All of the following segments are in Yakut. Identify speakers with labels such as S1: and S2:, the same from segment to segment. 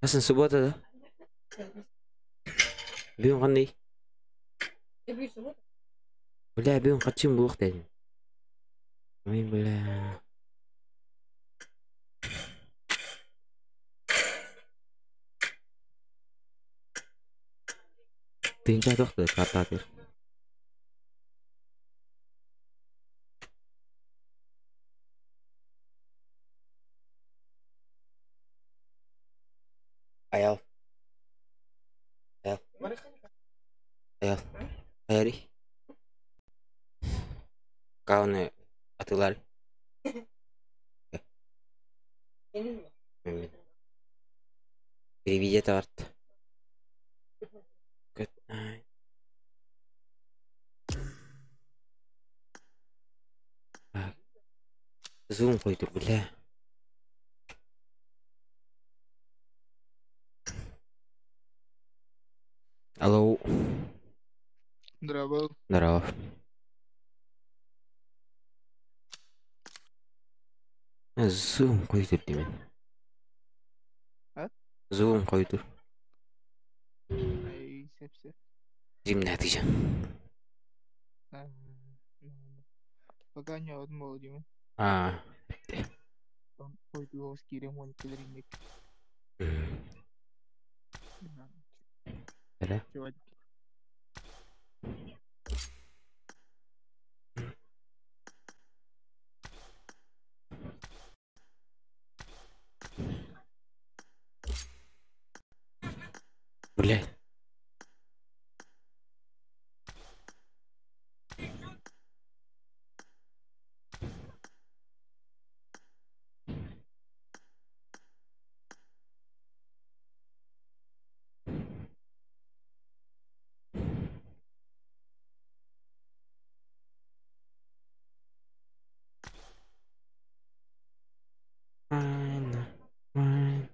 S1: Хасан суббота да? Бүгүн ханный? Бля, бүгүн хачым буох дедим. Ой, бля. Тыынча тохто картатыр. Аял. Аял. Аял. Аяри. Кауны атылар. Переведи тарт. Good night. Zoom koyduk bile. Алло.
S2: Здорово.
S1: Здорово. Zoom koydur değil mi?
S2: А?
S1: Zoom koydur.
S2: Ай, сепсе.
S1: Жимне diyeceğim.
S2: Пока не одмолодим.
S1: А, bekle.
S2: Пойду ремонт ринг.
S1: Öyle. Бля. Aynen. Aynen.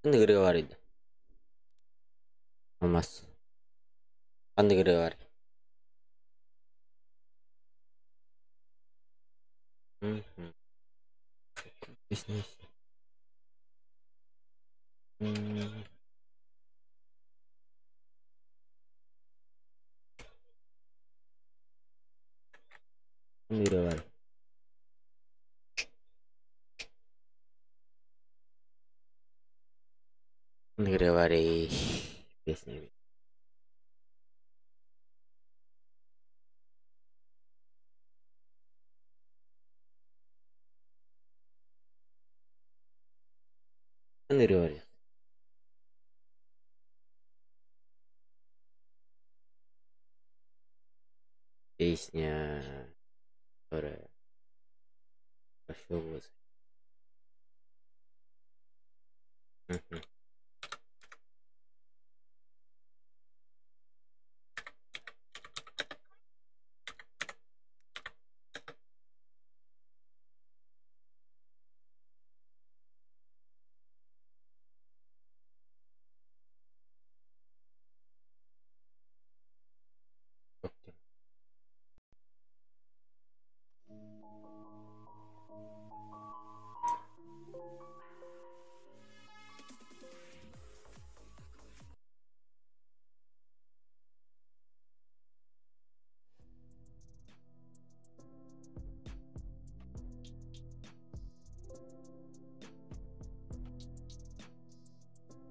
S1: Ханнык ырыа бар edi? Алмаз. Ханнык ырыа бар? Мгм. Песня есть. Ханнык ырыа бар? Ханнык ырыа бар? Песня. Ханнык ырыа бар? Песня, которая пошел вот. Мгм.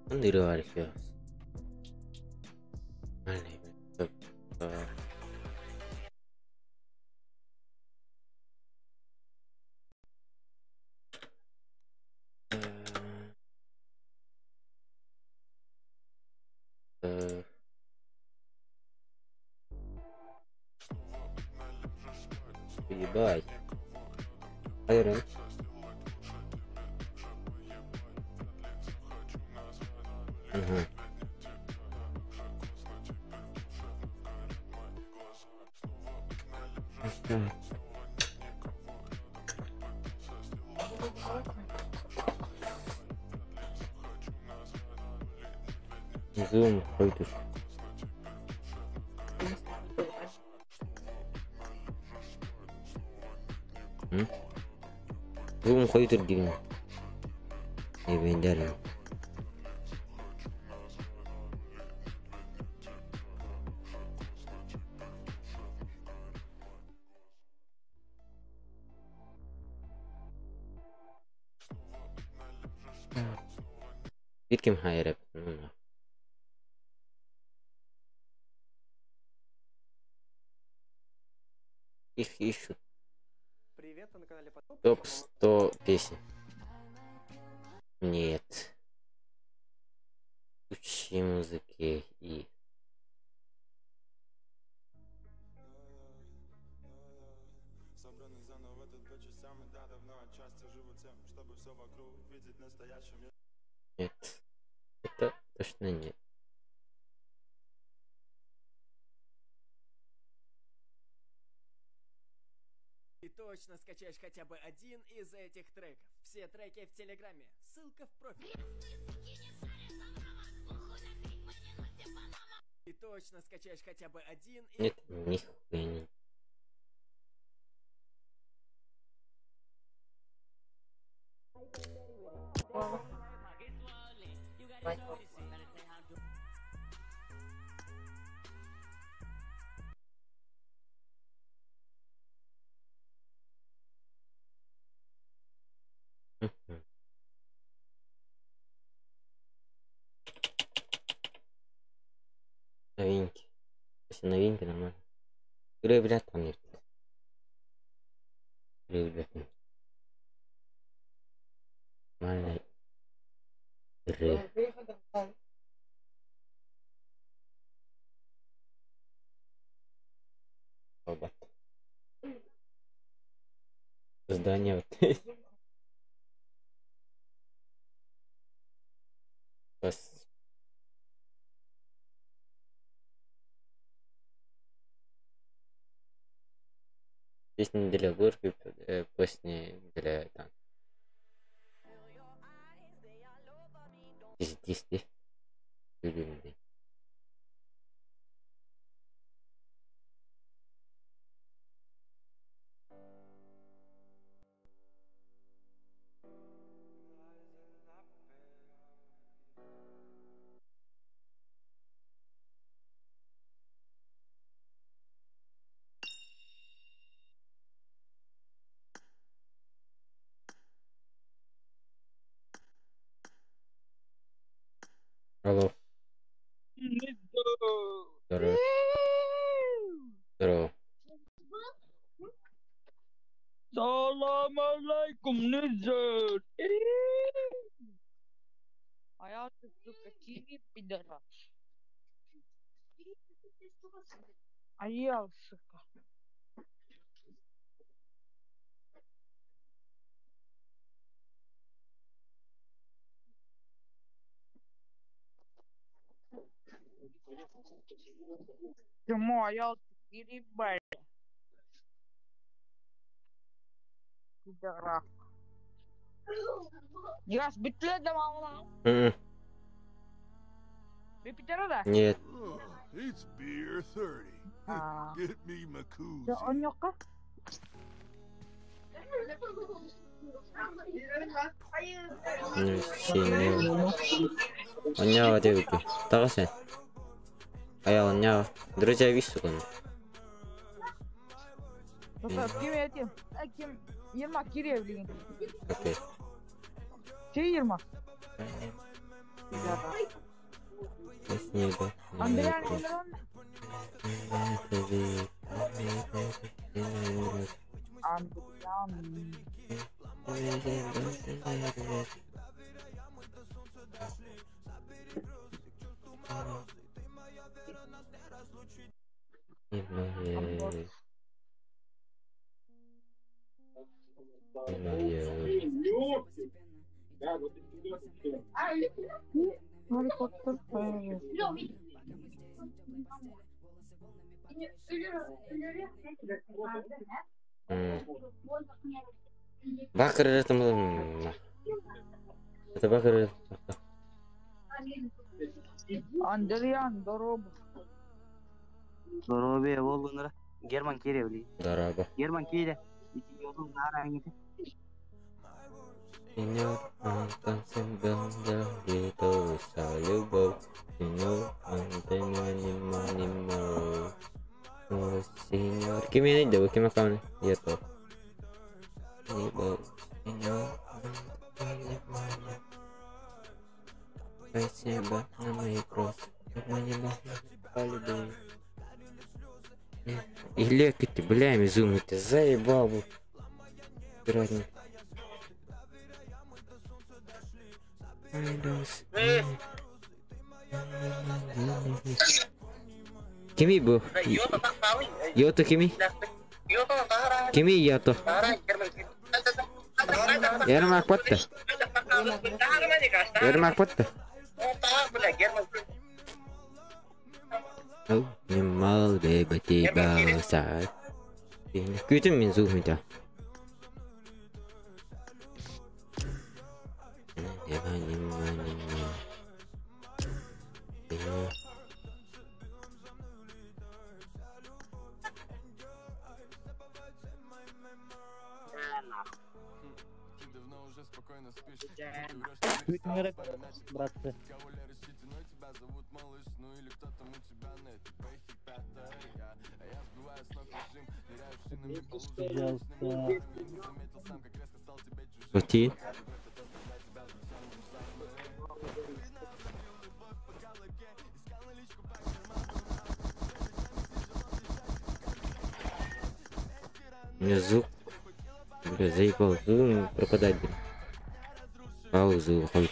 S1: Ханнык ырыа бар еще? Ебать. Айрон. Ага. Zoom koydur. Zoom koydur gibi. Ne ben. Bir kim hayır. Их ищут.
S3: Привет, вы на канале Потоп.
S1: Топ-100 песен. Нет. Учи музыки и... Нет. Это точно нет.
S3: Ты точно скачаешь хотя бы один из этих треков. Все треки в Телеграме. Ссылка в профиле. Ты точно скачаешь хотя бы один из...
S1: Нет, нихуя не. Новинки. Если новинки, нормально. Ребят, там нет. Ребят. Нормально. Игры. Робот. Здание вот. Бас. Песни для горки, песни для там. Здесь, любимый. Алло. Здорово. Здорово.
S2: Салам алейкум, Низер. А я ты, сука, киви, пидорас. А я, сука. Чему, а я киви, пидорас. Нигас, bitti de valla. Bir bitir de.
S1: Нет.
S4: Oh, it's beer 30. Get me my koozie.
S2: On yok ka?
S1: Онява девки. Тагасы. Аял онява. Друзья вису кон.
S2: Ким этим? Ким Ермак кире
S1: Окей.
S2: Чей Ермак? Андриан Андриан. Гарри Поттер поэзия.
S1: Бакыр Это бакыр.
S2: Андриан, здорово.
S5: Здоровье, болдунара. Герман кире били.
S1: Здорово.
S5: Герман кире.
S1: Сеньор, любовь. Сеньор, сеньор. Ким я не ким аккаунт? Я то. Сеньор, Спасибо на мои кроссы. Или ты, бля, зум, ты заебал. Пиратник. Kimi bu? Yoto kimi? Kimi Yoto? Ермак батты. Ермак батты. Не бати баса. Күтім мен зух мета.
S6: Братцы. Пожалуйста.
S1: Бати. У меня звук. Бля, заебал. Звук пропадает, блин. Паузу выходит.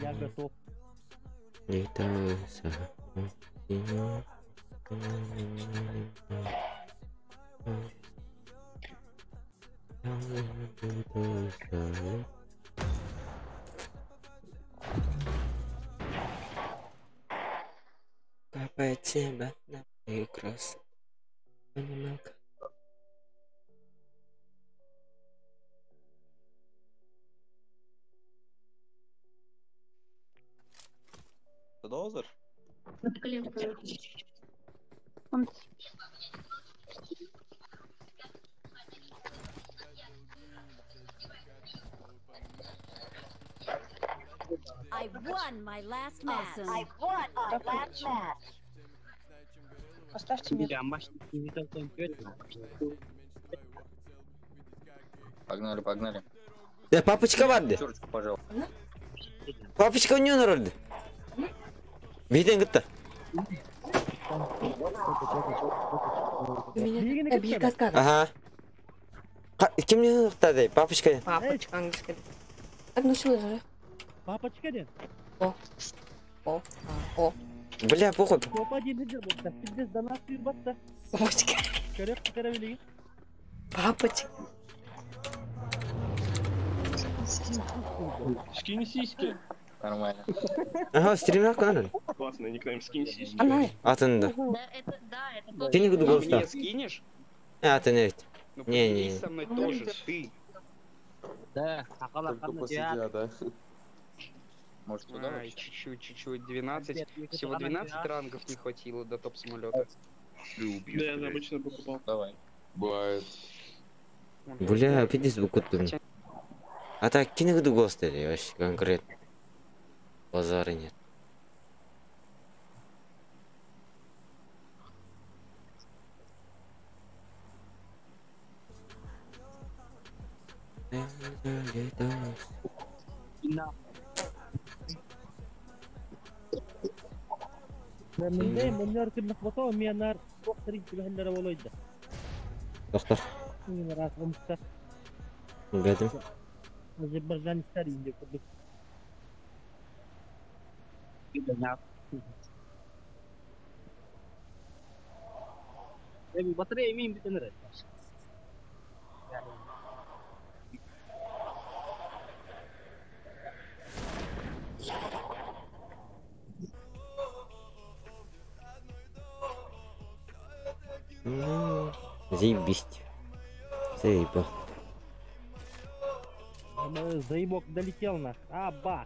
S6: Я готов.
S1: Капает на кросс. Понималка.
S7: Дозер?
S8: I won my last match. I won my last match.
S9: Поставьте мне.
S7: Погнали, погнали.
S1: Да, папочка варды.
S7: Чурочку, пожалуйста.
S1: Папочка у нее народы. Виден гытта. Ага. Ким не тады? Папочка.
S9: Папочка английский. Одну силу.
S6: Папочка ден.
S9: О. О. О.
S1: Бля, похуй.
S9: Папочка. Папочка.
S10: Скинь сиськи.
S7: Нормально.
S1: Ага, стример канал.
S10: Классный никнейм, скинь сиськи.
S1: Атында.
S8: Да, это, да, это.
S1: Ты не буду
S10: А мне скинешь?
S1: А, ты не.
S10: Ну,
S1: Не, не.
S10: со мной тоже, ты.
S5: Да,
S7: Только посидя, да? Может, туда
S10: Ай, чуть-чуть, чуть-чуть, 12. Всего 12 рангов не хватило до топ-самолета. Да, я обычно покупал.
S7: Давай.
S11: Бывает.
S1: Бля, пиздец, букутун. А так, кинь голос вообще конкретно. Базара нет.
S6: Мындайым оннор кырнах бото мианар тохтарин түбэһэллэрэ болойда.
S1: Доктор.
S6: Раз омуктар.
S1: Билбэтим.
S6: Азербайджанецтар инде курдук.
S5: Батарея имеем битенер.
S1: Ну, заебись. Заебал.
S6: Заебок долетел нах. А, ба.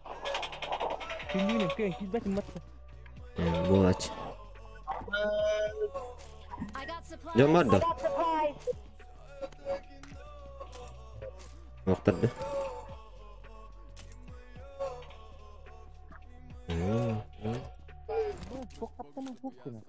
S6: Күндүнүм көн килбетим матта.
S1: Булач.
S8: I got supplies.
S1: Дьон бар да? Охтарды.
S6: Тоқтаттым кухня.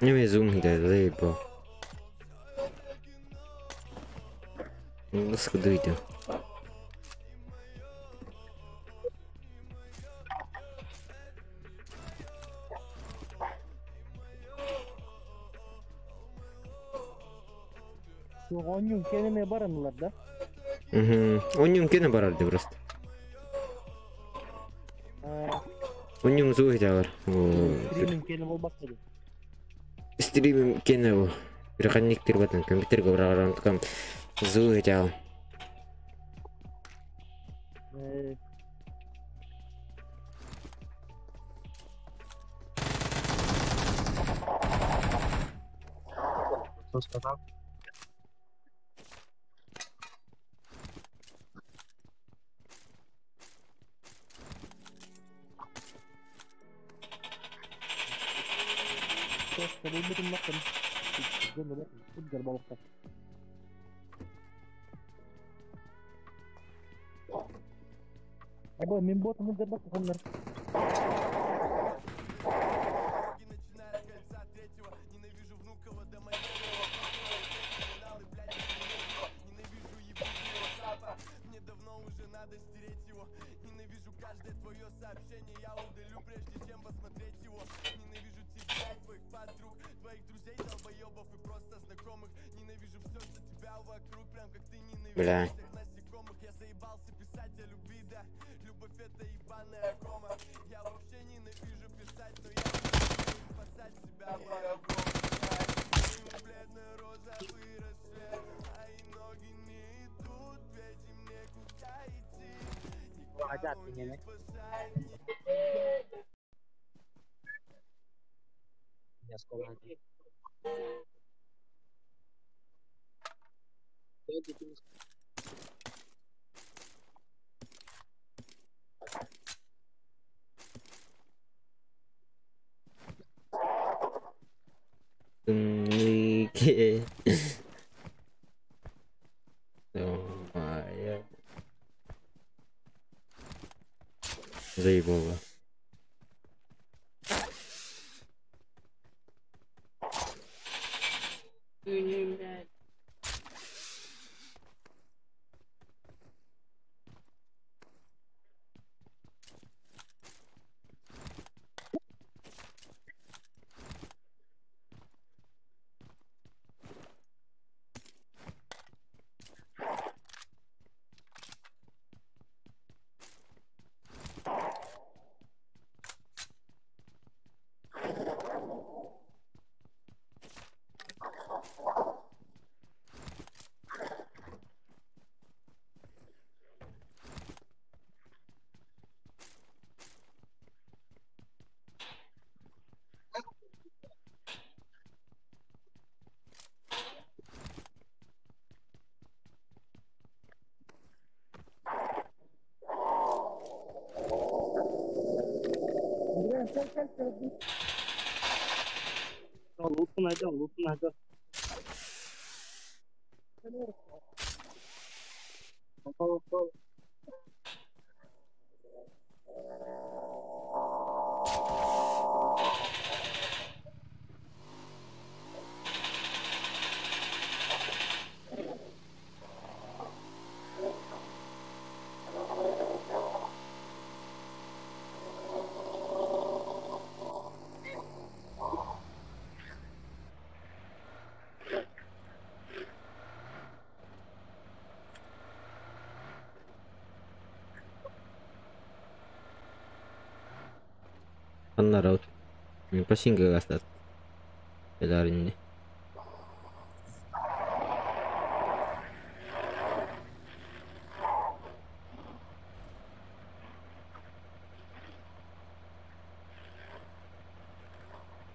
S1: Не зум да заебал. Ну, сходуйте.
S6: Онньун кенеме баранылар да.
S1: Угу. Онньум кене барарды просто. Онньум зуы бар.
S6: Стриминг кене болбакты.
S1: Стримим кене бу. Переходник батан компьютер бараран ткам зуы жал.
S5: Кто сказал?
S6: Абы мен ботумун деп бак.
S1: Бля.
S5: Хотят меня. Я скоро.
S1: Тымныке. Моя. Заебало.
S5: Лутку найдем, лутку найдем. Попал, попал.
S1: Анна раут. Пасинга гастат. Эдаринни.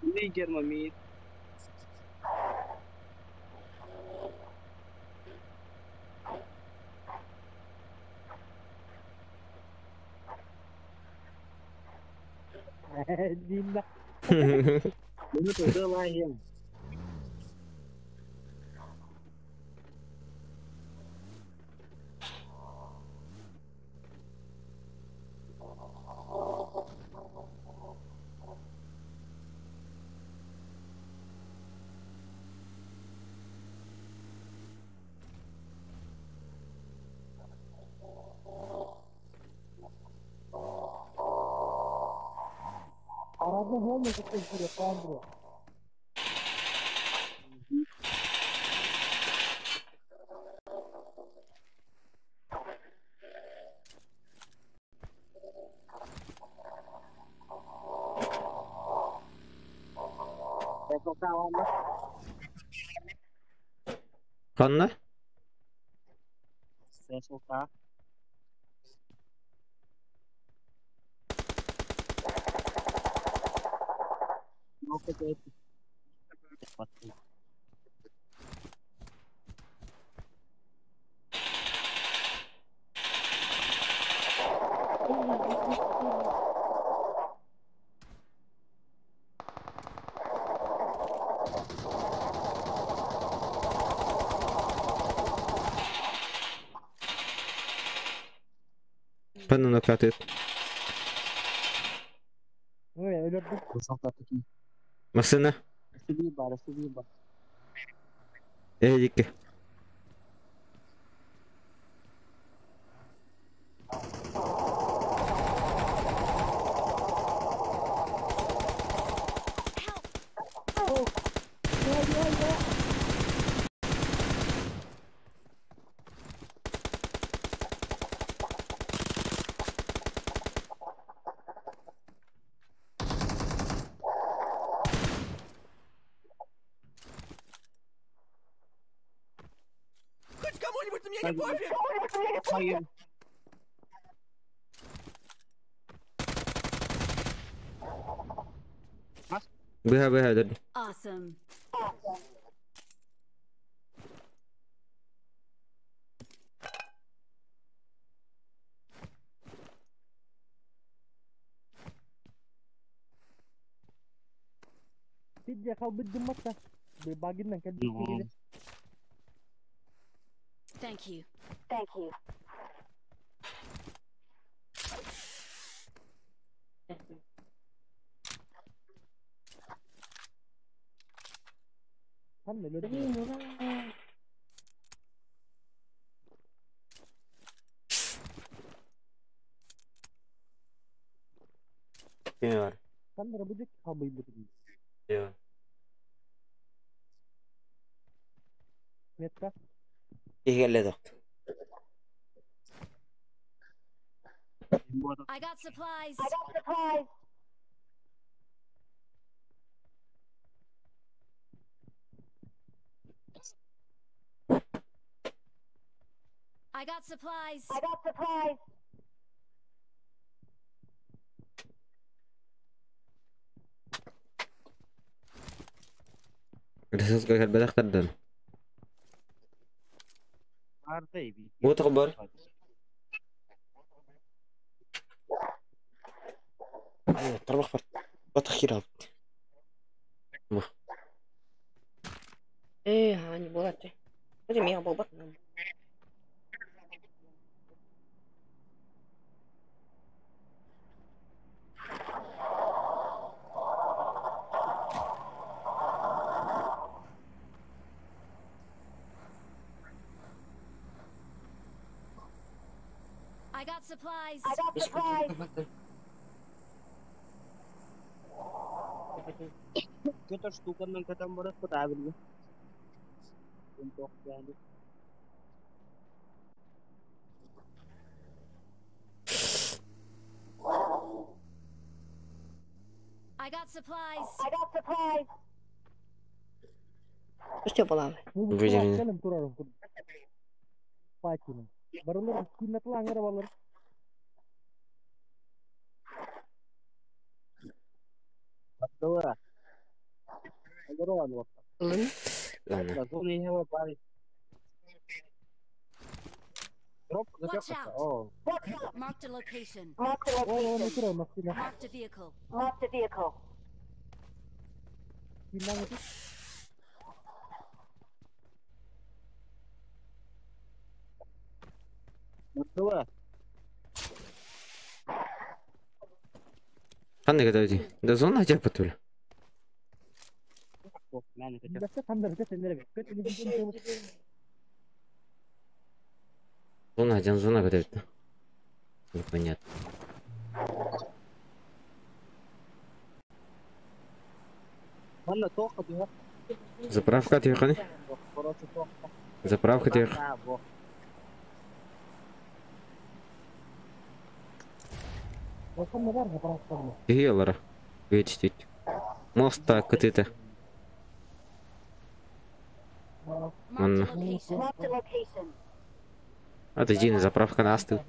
S5: Лидер момент.
S6: Динна.
S5: Минуту желаем.
S6: Арада болма кеткен Андре.
S1: Ханна?
S5: ССК.
S1: Панна накатывает.
S6: Ой, өлөрдүм.
S1: Машина.
S5: Сиби бар, сиби бар.
S1: Эдики.
S3: Хоть кому-нибудь на меня не пофиг!
S1: Быха быха дед.
S8: Awesome.
S6: Сидя халбыт дымматта. Багиннан кэлбит.
S8: Thank you. Thank you.
S6: Ханна өлөрдүм.
S1: Ким бар?
S6: Ханна бу дек халбыт.
S1: Йо.
S6: Метка.
S1: Игеле док.
S8: I got supplies. I got supplies. I got supplies. I got supplies.
S1: Ресурс кэлбэтэх тардан.
S5: Арда эби.
S1: Вот бар. Ай, тарбах бар. Вот хера. Бу.
S9: Не было ты. Это меня был бы.
S8: I got supplies. I got supplies.
S5: Что-то штука нам там может правильно.
S8: I got supplies. I got supplies.
S9: Что было?
S1: Выделено. Ладно.
S8: Watch out. Marked a location. Marked a location. Marked a vehicle. Marked a vehicle.
S1: Ханна кадавди. Да зона хотя бы Зона один, зона говорит. Непонятно. Заправка отъехали. Заправка отъехали. Гелара. Видите. Мост так вот это. Манна. А ты Дина, заправка на остыл.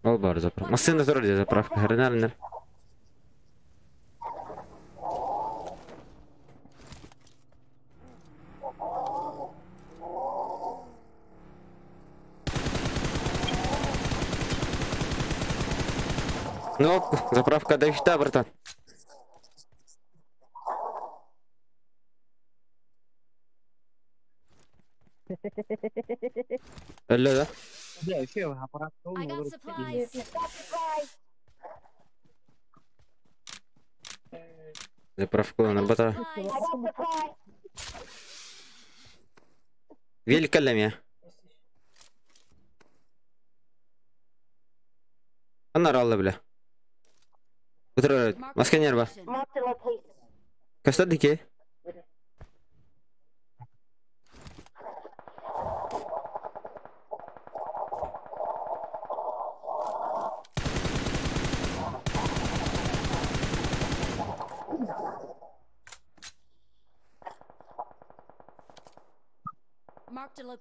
S1: Олбар заправка. Машина вроде заправка. Нормально. Ну, заправка дождя, братан. Алло, да?
S8: I got supplies.
S1: Заправку на бата. Велика для меня. Она ралла, бля. Маска нерва. Кастадыки.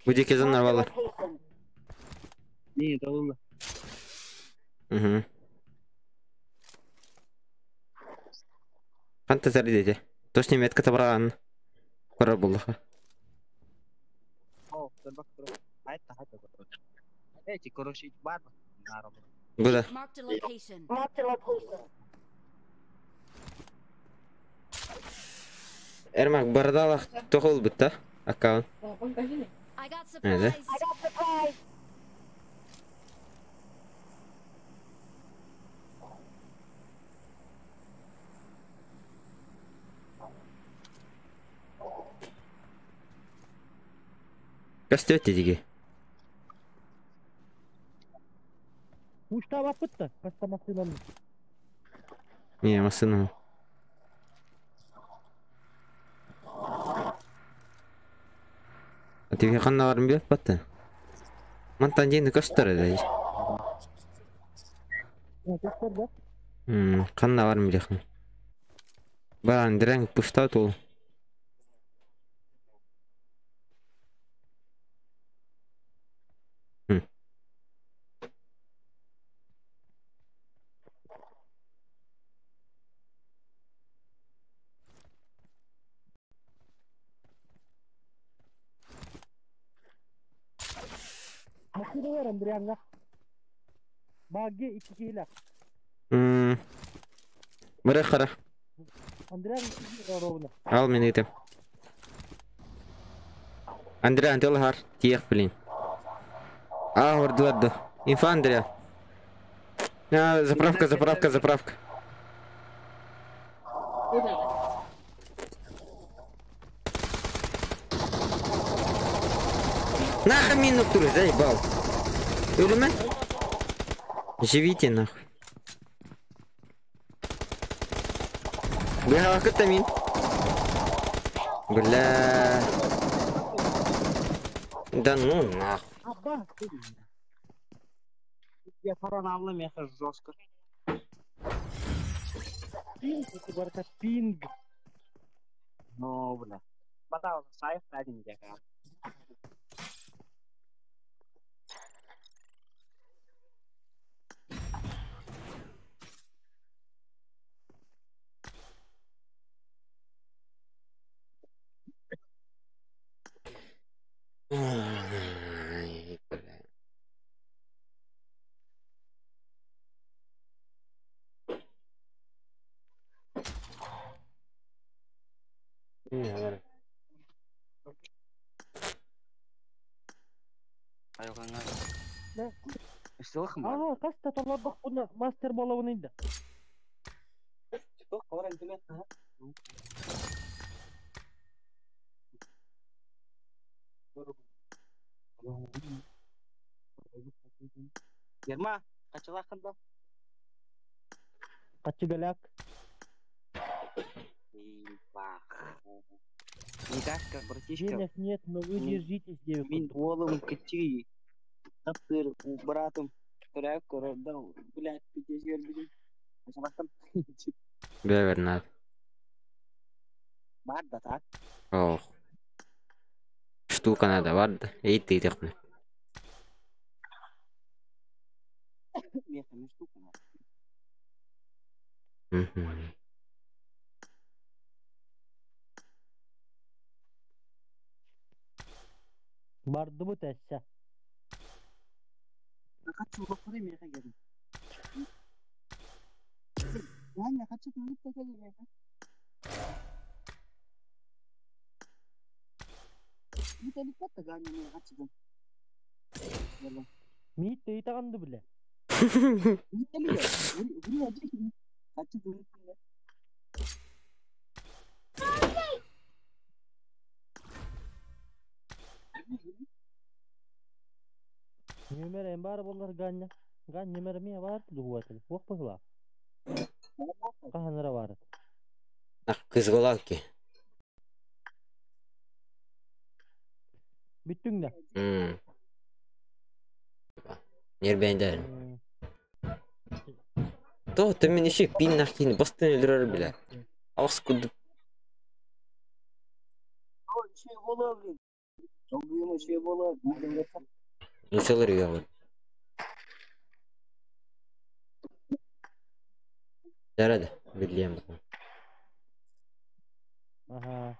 S1: Где кезан нарвалар?
S5: Не, это луна.
S1: Угу. Ханта зарядите. Точно метка табран. Пора было. Куда? Эрмак бардалах тохол бутта аккаунт. Да? Костёте диги. Не, машину. А ты ханна барым билет батты. Мантан дейін көстөр эди. Ханна барым билет. Баран дирен пушта тул.
S6: Баги 2 киһилээх.
S1: Бары хара.
S6: Андреа 2 ровно.
S1: Ал мен ыытым. Андреа антылахар тиэх блин. А, ордылар да. Инфа Андреа. А, заправка, заправка, заправка. Нахуй мину тур, заебал. Өлеме? Живите нахуй. Бля, кытамин. Бля. Да ну нахуй.
S5: Я фаран меха жестко.
S6: Пинг, это говорит, пинг.
S5: Ну, бля. Батал, сайф один я.
S1: Ай, бля. Не, ладно.
S6: Ага, каста толордох буна мастер болобун инде.
S5: Ерма, качалахында?
S6: Качыгаляк.
S5: Никашка, братишка.
S6: Денег нет, но вы держитесь, девушка.
S5: Мин уолум кычый. Таптыр, братым. Көрәк, көрәк, блядь, пиздец, бер Качалахын.
S1: Бля, вернат.
S5: Бар да так.
S1: Ох. Штука надо, бар да. Эй, ты техны.
S5: Меха, не штука надо.
S1: Мгм.
S6: Барды бу тәссе.
S5: Хочу лохры меха герим. Я хочу тут такая меха.
S6: Мит ты итаганды биле. Нөмер бар болар ганна. Ган нөмер ми бар дугуатыл. Ох быгла. Каханара бар.
S1: Ах, кызголалки.
S6: Бүттүң да.
S1: Нербендер. То, ты меня еще пин нахин, бастын өлөрөр биле. Ауыз куду. Нучалар үйе Жарады, билем.
S6: Ага.